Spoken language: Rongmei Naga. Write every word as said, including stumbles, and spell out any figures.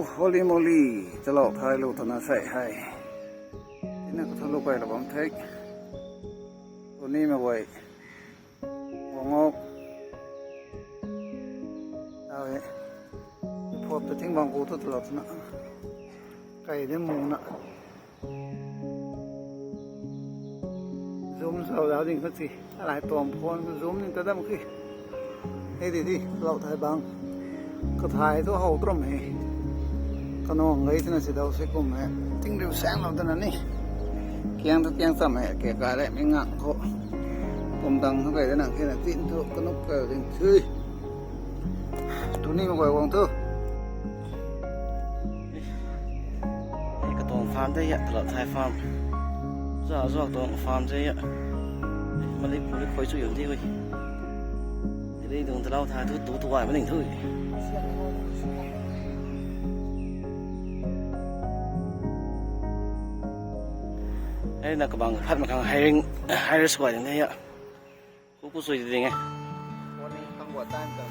Holy moly, talou thai lu twna sei hei. Tina kathu lu kai la bam the. Tuni ma guay. Guangok. Taw e. Phop ta thing bang ku tu talou twna. Kai de muna. Zoom sa zau ding khat si. Alai tuam phone zoom ning ta dam ki. Hei di di, lou thai bang. Kathai tu how trom he. Kanong gai tina si dau se kum he. Ting riu sang lou tana ni. Kiang tu kiang cham he, ke ka le mi ngang khou. Kum dang tu kai de nang khe na tin tu kanuk kai ding thui. Tuni ma guay guang thu. Hei katuang farm tei ya, talou thai farm. Za zuak tuang farm tei ya. Mali puri khoi chu yun di hui. Dili dung talou thai thu tu tu ai ma ning thu. Hei na kabang phat ma khang hiring, hire squad ding ya. Hu pu sui ding e. Morning, kang gua time ta.